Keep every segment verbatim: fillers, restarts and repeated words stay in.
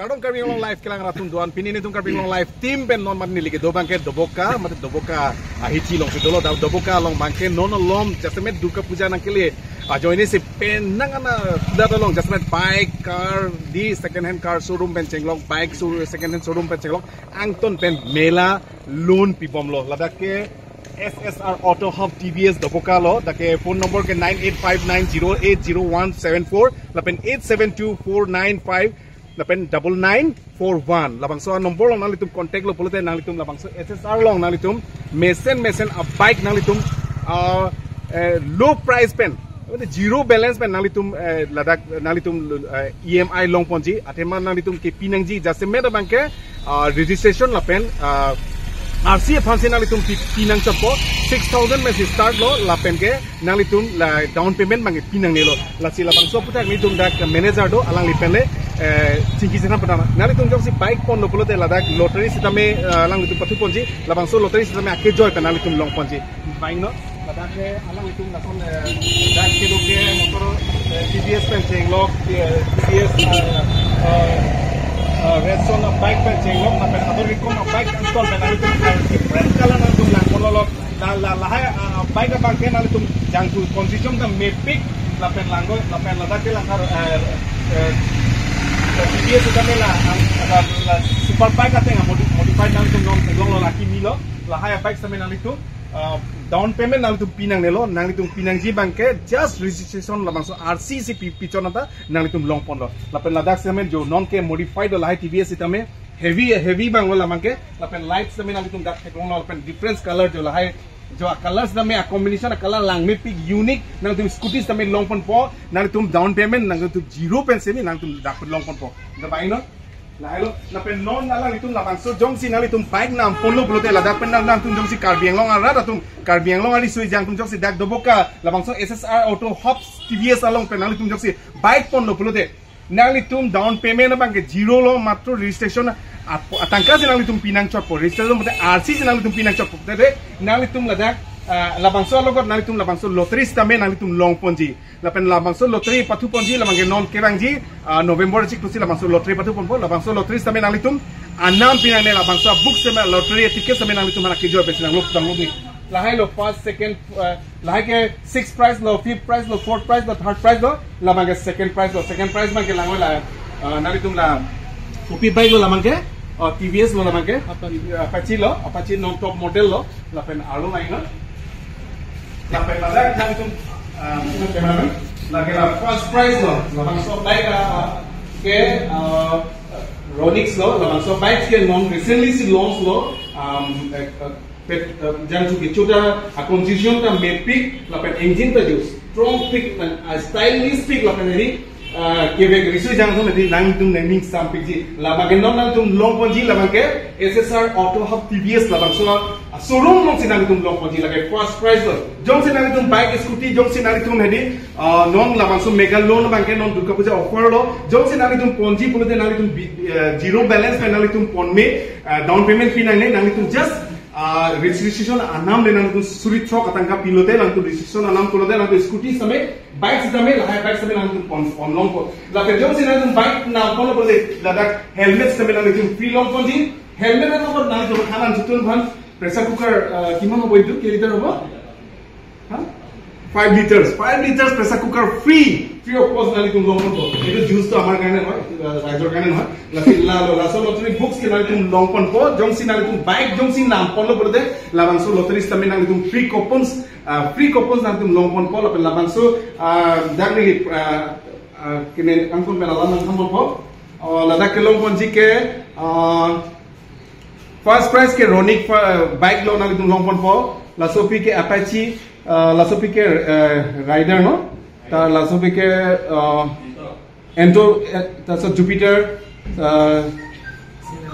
Kardom Karbi Anglong Live kelang rat atum doan, pini netum Karbi Anglong Live team pen non mat neli kedo abangke Doboka, mate Doboka ahithi alongsi dolo, dak Doboka along abangke non alom jasemet Durga Puja nangkele ajoine si pen nang ana dat along jasemet bike, car, di second hand car showroom pen chenglok, bike show, second hand showroom pen chenglok, angton pen mela loan pibomlo. Ladak ke S S R Auto Hub T V S Doboka lo, dak ke phone number ke nine eight five nine zero eight zero one seven four lapen eight seven two four nine five lapen double nine four one. Labangso a number along nanglitum contact lo pulote nanglitum labangso S S R along nanglitum mesen mesen a bike nanglitum, ah, eh, low price pen, mane zero balance pen nanglitum, eh, ladak nanglitum, eh, E M I longponji, athema nanglitum kepi nangji jasemet abangke, ah, registration lapen, ah, R C aphansi nanglitum pi, pi nangchotpo. Six thousand pensi start lo, lapen ke nanglitum la down payment abangke pi nangnelo. Lasi labangso aphuthak netum dak manager do, alangli penle, eh, chingki chenam padana. Nanglitum jongsi bike ponlo pulote ladak lottery sitame, eh, alanglitum pathuponji, labangso lottery sitame akejoi pen nanglitum longponji. Bike no, ladak ke alanglitum lason, eh, dak kedo ke motor, eh, T V S pen chenglok, eh, T V S, eh, eh, eh, Redstone bike pen chenglok, lapen ador rikom bike angton pen nanglitum, eh, different color nanglitum langponlo. La, la, lahai, ah, bike abangke nanglitum jangthu condition ta mepik lapen langlo, lapen ladak ke langkar, eh, eh, eh, T V S sitame la, ang, la, la super bike ateng modi-, modified nanglitum non longlo, laki milo, lahai bike sitame nanglitum, ah, down payment nanglitum pi nangnelo, nanglitum pi nangji abangke just registration labangso R C si pi, pichon anta nanglitum longponlo. Lapen ladak sitame jo non ke modified lo lahai T V S sitame, heavy, heavy abanglo labangke, lapen lights sitame nanglitum dak theklonglo, lapen different color jo lahai, jo a color sitame a combination a color lang mepik unique, nanglitum scooty sitame longponpo, nanglitum down payment nanglitum zero pen semi nanglitum dak longponpo. Dak bike no, lahai lo, lapen non alanglitum labangso jongsi nanglitum bike namponlo pulote ladak pen nang, nanglitum jongsi Karbi Anglong arat atum, Karbi Anglong ariso ejang atum jongsi dak Doboka labangso S S R Auto Hubs T V S along pen nanglitum jongsi bike ponlo pulote nanglitum down payment abangke zero lo, matro registration at-, atangka si nanglitum pi nangchotpo, registration mate R C si nanglitum pi nangchotpo. Tete nanglitum ladak, ah, labangso alogot nanglitum labangso lottery sitame nanglitum longponji. Lapen labangso lottery pathuponji, labangke non kevangji, ah, November chiklo si labangso lottery pathuponpo, labangso lottery sitame nanglitum anam pi nangne, labangso book sitame lottery ticket sitame nanglitum aphan akejoi pensi nanglok, nanglok ni. Lahai lo first, second, eh, lahai ke sixth prize lo, fifth prize lo, fourth prize lo, third prize lo, labangke second prize lo. Second prize abangke langlo la, eh, nanglitum la kopi bike lo labangke, oh, T V S lo labangke, Apache. Apache lo, Apache non top model lo, lapen arlo lain lo. Lapen ladak nanglitum, eh, cameraman, lake la first prize lo, labangso bike, ah, ke, eh, Ronix lo, labangso bike ke non recently si launch lo, um, eh, eh, pet, eh, jangthu kecho ta, a condition ta mepik, lapen engine ta jo strong pik, lapen, ah, stylish pik, lapen hedi, ah, kevek riso ejang atum hedi nanglitum nangning sampikji. Labangke non nanglitum longponji, labangke S S R Auto Hub T V S labangso, ah, showroom alongsi nanglitum longponji, lake first prize lo. Jongsi nanglitum bike, scooty, jongsi nanglitum hedi, ah, non labangso mega loan abangke non Durga Puja offer lo. Jongsi nanglitum ponji pulote nanglitum bi-, eh, zero balance pen nanglitum ponme, ah, down payment pi nangne, nanglitum just, ah, registration anam le nanglitum suri throk atangka pilote, nanglitum registration anam pulote, nanglitum scooty sitame, bike sitame, lahai bike sitame nanglitum pon, pon longpo. Lapen jongsi nanglitum bike namponlo pulote, ladak helmet sitame nanglitum free longponji, helmet alogot nanglitum than an chitun aphan pressure cooker, ah, কিমান হ'ব এইটো? কেই লিটাৰ হ'ব? হা? Five liters, five liters pressure cooker free, free of cost nanglitum longponpo. এইটো juice টো আমাৰ কাৰণে নহয়, এইটো, আহ, ৰাইজৰ কাৰণে নহয়। Lasi la lo, laso lottery books ke nanglitum longponpo, jongsi nanglitum bike jongsi namponlo pulote, labangso lottery sitame nanglitum free coupons, ah, free coupons nanglitum longponpo, lapen labangso, ah, dak ni, ah, ah, kene angkon pen alam nangthanponpo. Oh, ladak ke longponji ke, ah, first prize ke Ronix, ah, bike lo nanglitum longponpo, laso aphi ke Apache, ah, laso aphi ke, eh, Raider no, ta laso aphi ke, ah, Ntorq, eh, ta laso Jupiter, ah,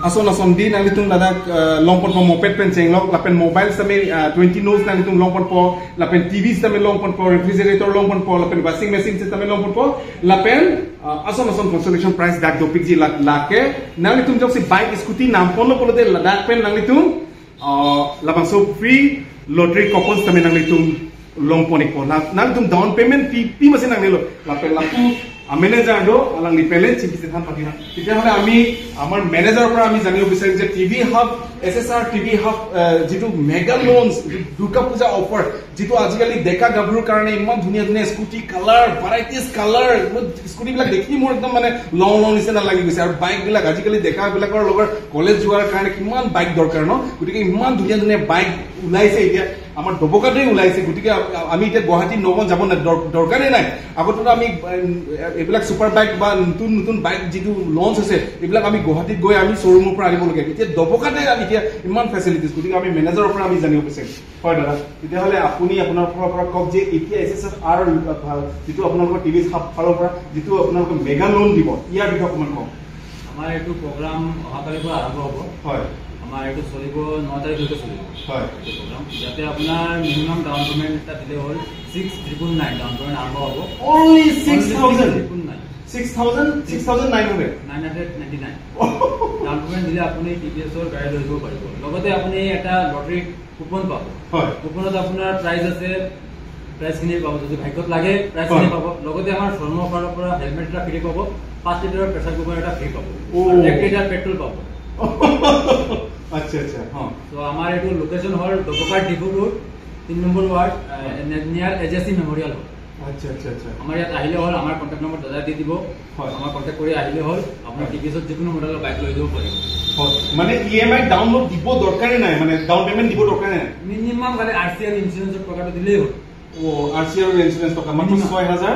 ason ason di nanglitum ladak, ah, longponpo, moped pen chenglok, lapen mobile sitame, ah, twenty notes nanglitum longponpo, lapen T V sitame longponpo, refrigerator longponpo, lapen washing machine sitame longponpo, lapen, ah, ason ason consolation prize dak dopikji, la, lake nanglitum jongsi bike, scooty namponlo pulote ladak pen nanglitum, ah, labangso free lottery coupons sitame nanglitum longpon-ikpo. Na, nanglitum down payment pi, pi masi nangnelo. Lapen lapu manager আৰু আলাং নিপেলে চিন্তিত ধান পাতিনা। তেতিয়াহ'লে আমি আমাৰ মেনেজাৰৰ পৰা আমি জানিব বিচাৰিম যে টিভি হাব, এছ এছ আৰ টিভি হাব, আহ, যিটো মেগা লঞ্চ, দুৰ্গা পূজা অফাৰ, যিটো আজিকালি ডেকা গাভৰুৰ কাৰণে ইমান ধুনীয়া ধুনীয়া স্কুটি কালাৰ, ভেৰাইটিজ কালাৰ, স্কুটিবিলাক দেখি মোৰ একদম মানে লওঁ লওঁ নিচিনা লাগি গৈছে। আৰু বাইকবিলাক আজিকালি ডেকাবিলাকৰ লগৰ কলেজ যোৱাৰ কাৰণে কিমান বাইক দৰকাৰ ন, গতিকে ইমান ধুনীয়া ধুনীয়া বাইক ওলাইছে এতিয়া। আমাৰ ডবকাতে ওলাইছে, গতিকে আ-, আমি এতিয়া গুৱাহাটী নগাঁও যাব নাই, দৰ-, দৰকাৰেই নাই। আগতেতো আমি, উম, এইবিলাক ছুপাৰ বাইক বা নতুন নতুন বাইক যিটো লঞ্চ হৈছে, এইবিলাক আমি গুৱাহাটীত গৈ আমি শ্ব'ৰুমৰ পৰা আনিবলগীয়া। এতিয়া ডবকাতে আমি এতিয়া ইমান ফেচিলিটিজ, গতিকে আমি মেনেজাৰৰ পৰা আমি জানিব বিচাৰিম। হয় দাদা, তেতিয়াহ'লে আপুনি আপোনাৰ ফালৰ পৰা কওক যে এতিয়া এছ এছ আৰ যিটো আপোনালোকৰ টিভি হাব ফালৰ পৰা যিটো আপোনালোকৰ মেগা লোন দিব, ইয়াৰ বিষয়ে অকণমান কওক। আমাৰ এইটো প্ৰগ্ৰাম অহাকালিৰ পৰা আৰম্ভ হ'ব। হয়। আমাৰ এইটো চলিব, ন তাৰিখলৈকে চলিব। হয়। এইটো প্ৰগ্ৰাম। ইয়াতে আপোনাৰ মিনিমাম ডাউন পেমেণ্ট এটা দিলে হ'ল, six triple nine down payment আৰম্ভ হ'ব। Only six thousand? Triple nine. Six thousand, six thousand nine hundred? Nine hundred ninety nine. Down payment দিলে আপুনি টি ভি এছৰ গাড়ী লৈ যাব পাৰিব। লগতে আপুনি এটা লটাৰী কুপন পাব। হয়। কুপনত আপোনাৰ প্ৰাইজ আছে, প্ৰাইজখিনি পাব। যদি ভাগ্যত লাগে, প্ৰাইজখিনি হয়। পাব। লগতে আমাৰ শ্ব'ৰুমৰ ফালৰ পৰা হেলমেট এটা ফ্ৰী পাব, পাঁচ লিটাৰৰ প্ৰেছাৰ কুকাৰ এটা ফ্ৰী পাব। অ। আৰু এক লিটাৰ পেট্ৰল পাব। আচ্ছা, আচ্ছা। হা। তো আমাৰ এইটো লোকেশ্যন হ'ল ডবকা ডিফু ৰোড, তিনি নম্বৰ ৱাৰ্ড, আহ, হয়। নে-, নিয়াৰ এ জে চি মেমৰিয়েল হ'ল। আচ্ছা, আচ্ছা, আচ্ছা। আমাৰ ইয়াত আহিলে হ'ল, আমাৰ কণ্টেক্ট নম্বৰ দাদাই দি দিব। হয়। আমাৰ কণ্টেক্ট কৰি আহিলে হ'ল, আপোনাৰ হয়। টি ভি এছত যিকোনো মডেলৰ বাইক লৈ যাব পাৰিব। হয়, মানে ই এম আই ডাউনলোড দিব দৰকাৰে নাই, মানে ডাউন পেমেণ্ট দিব দৰকাৰে নাই। মিনিমাম খালি আৰ চি আৰু ইঞ্চুৰেঞ্চৰ টকাটো দিলেই হ'ল। অ, আৰ চি আৰু ইঞ্চুৰেঞ্চ টকা মাত্ৰ মিনিমাম। ছয় হাজাৰ?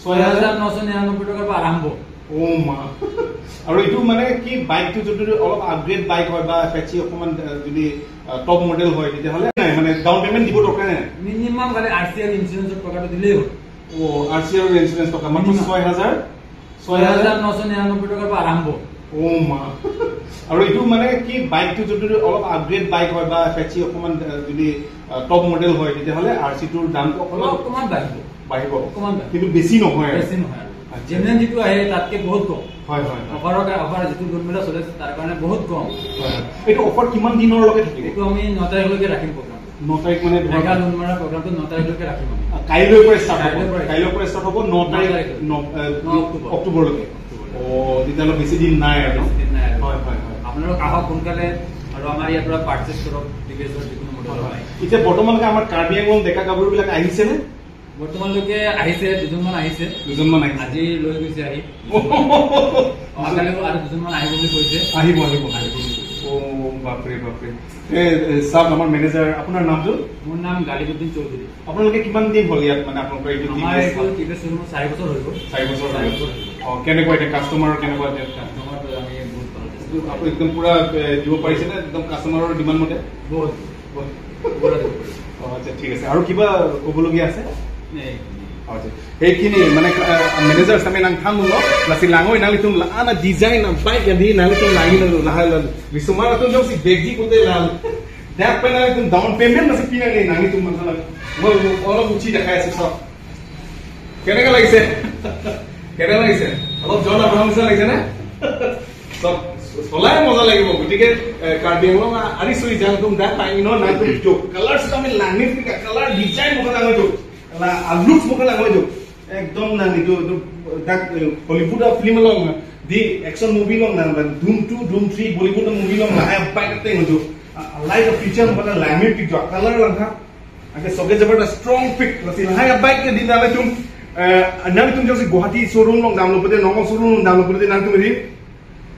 ছয় হাজাৰ নশ নিৰান্নব্বৈ টকাৰ পৰা আৰম্ভ। অ মা। আৰু এইটো মানে কি, বাইকটো যদি অলপ আপগ্ৰেড বাইক হয় বা এপেচি অকণমান, আহ, যদি, আহ, টপ মডেল হয়, তেতিয়াহ'লে নাই, মানে ডাউন পেমেণ্ট দিব দৰকাৰ নাই। মিনিমাম খালি আৰ চি আৰু ইঞ্চুৰেঞ্চৰ টকাটো দিলেই হ'ল। অ, আৰ চি আৰু ইঞ্চুৰেঞ্চ টকা মাত্ৰ মিনিমাম। ছয় হাজাৰ? ছয় হাজাৰ নশ নিৰান্নব্বৈ টকাৰ পৰা আৰম্ভ। অ মা। আৰু এইটো মানে কি, বাইকটো যদি অলপ আপগ্ৰেড বাইক হয় বা এপেচি অকণমান, আহ, যদি, আহ, টপ মডেল হয়, তেতিয়াহ'লে আৰ চিটোৰ দামটো অকণমান অকণমান বাঢ়িব। বাঢ়িব। অকণমান বাঢ়িব। কিন্তু বেছি নহয় আৰু। বেছি নহয় আৰু। আচ্ছা। জেনুইন যিটো আহে, তাতকে বহুত কম। হয়, হয়, হয়। অফাৰৰ কা-, অফাৰ যিটো লোন মেলা চলি আছে, তাৰ কাৰণে বহুত কম। হয়, হয়। এইটো অফাৰ কিমান দিনৰলৈকে থাকিব? এইটো আমি ন তাৰিখলৈকে ৰাখিম প্ৰগ্ৰাম। ন তাৰিখ মানে ধৰক মেগা লোন মৰা প্ৰগ্ৰামটো ন তাৰিখলৈকে ৰাখিম আমি। আ, কাইলৈৰ পৰা ষ্টাৰ্ট হ'ব। কাইলৈৰ পৰা। কাইলৈৰ পৰা ষ্টাৰ্ট হ'ব, ন ন তাৰিখ, তাৰিখ। ন, এ, ন অক্টোবৰ। অক্টোবৰলৈকে। অক্টোবৰলৈকে। অ, তেতিয়াহ'লে বেছি দিন নাই আৰু ন? বেছি দিন নাই আৰু। হয়, হয়, হয়। আপোনালোক আহক সোনকালে আৰু আমাৰ ইয়াৰ পৰা পাৰ্চেছ কৰক, টি ভি এছৰ যিকোনো মডেলৰ হয়, হয়। বাইক। এতিয়া বৰ্তমানলৈকে আমাৰ কাৰ্বি আংলং ডেকা গাভৰুবিলাক আহিছেনে? বৰ্তমানলৈকে আহিছে, দুজনমান আহিছে। দুজনমান আহিছে। আজি লৈ গৈছে আহি। অহাকালিও আৰু দুজনমান আহিব বুলি কৈছে। আহিব, আহিব। আহিব বুলি কৈছে। অ, বাপৰে, বাপৰে। এ, এ, ছাৰ, আমাৰ মেনেজাৰ, আপোনাৰ নামটো? মোৰ নাম গালিবুদ্দিন চৌধুৰী। আপোনালোকে কিমান দিন হ'ল ইয়াত, মানে, আপোনালোকৰ এইটো আমাৰ টি ভি এছ এইটো টি ভি এছ শ্ব'ৰুমত চাৰি বছৰ হৈ গ'ল। চাৰি বছৰ হৈ গ'ল। চাৰি বছৰ হৈ গ'ল। অ, কেনেকুৱা এতিয়া কাষ্টমাৰ, কেনেকুৱা এতিয়া? কাষ্টমাৰটো আমি বহুত ভাল পাইছোঁ। এইটো আকৌ একদম পুৰা, এ, দিব পাৰিছেনে একদম কাষ্টমাৰৰ ডিমাণ্ড মতে? বহুত। বহুত। পুৰা দিব পাৰিছোঁ। অ, আচ্ছা, ঠিক আছে। আৰু কিবা ক'বলগীয়া আছে? নাই। আচ্ছা। Hei kini, mane, eh, manager sami nangthan lo, lasi langnon nanglitum la-an a design a bike adi nanglitum langnon lo, lahai lo. Bisumar atum jongsi begi kunde la. Dak pen nanglitum down payment masi pinang ni nanglitum masalah. Mo, mo, olo muchi dak kaya sisok. Keneka lagi se? Keneka lagi se? Alop John Abraham nisa lagi se na? So, so, solai moja lagibo. গতিকে, eh, Karbi Anglong a, ari sui jang tum dak pai no nangtum jo. Colors kami langit ka color design mo ka langjo. La, a looks mo ka langjo. একদম nang itu, itu, dak, eh, Hollywood a film along, di action movie along nang, nang Dhoom two, Dhoom three, Bollywood a movie along, lahai bike ateng jo. A, a light a feature mo ka langmepik jo, color lang tha. Anke soke jabardast strong pick, lasi lahai a bike ke di nanglitum, eh, nanglitum jongsi Guwahati showroom along damlo pute, Nagaon showroom along damlo pute, nanglitum di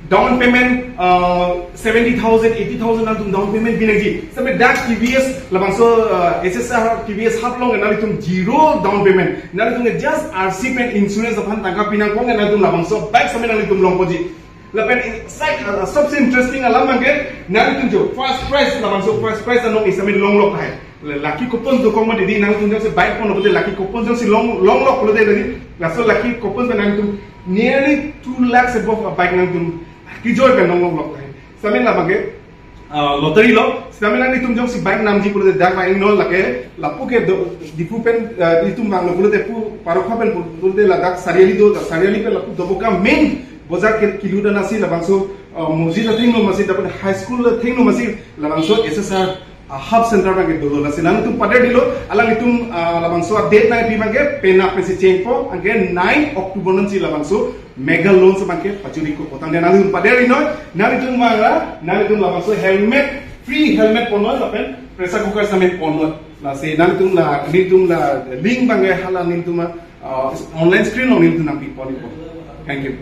down payment, uh, seventy thousand, eighty thousand nangtum down payment binangji. Same dak T V S labangso, uh, S S R T V S hap along nanglitum zero down payment. Nanglitum just R C pen insurance aphan tangka pinangkok nanglitum labangso bike same nanglitum longponji. Lapen in-, sai, uh, sabse interesting alam abangke nanglitum jo first prize labangso first prize anong isame longlok hai. Lucky coupon dokok ma didi nangtum jongsi bike pon lote lucky coupon jongsi long, longlok lote didi. Laso lucky coupon pen nangtum nearly two lakhs above a bike nangtum kijor pen longlok lok lahe. Same labangke, ah, lottery lo, same nanglitum jongsi bike namji pulote dak ma ingno lake, lapu ke do, Diphu pen, ah, itum manglo pulote pu, Parokha pen pulote ladak Sariali do, Sariali pen lapu Doboka main bojar ke kilu dan asi labangso, ah, mosjid athengno masi, dapat high school athengno masi, labangso S S R hub center abangke dolo. Lasi nangtum pader dilo, alanglitum, ah, labangso a-date nangpi abangke penap pensi chengpo, anke nine October ansi labangso mega loans abangke pachuriko. Kotangte nangtum pader inoi, nangtum mara, nangtum labangso helmet, free helmet ponnoi, lapen pressure cooker same ponnoi. Lasi nangtum la, nelitum la link abangke hala nelitum, ah, online screen along nelitum nangpi ponpo. Thank you.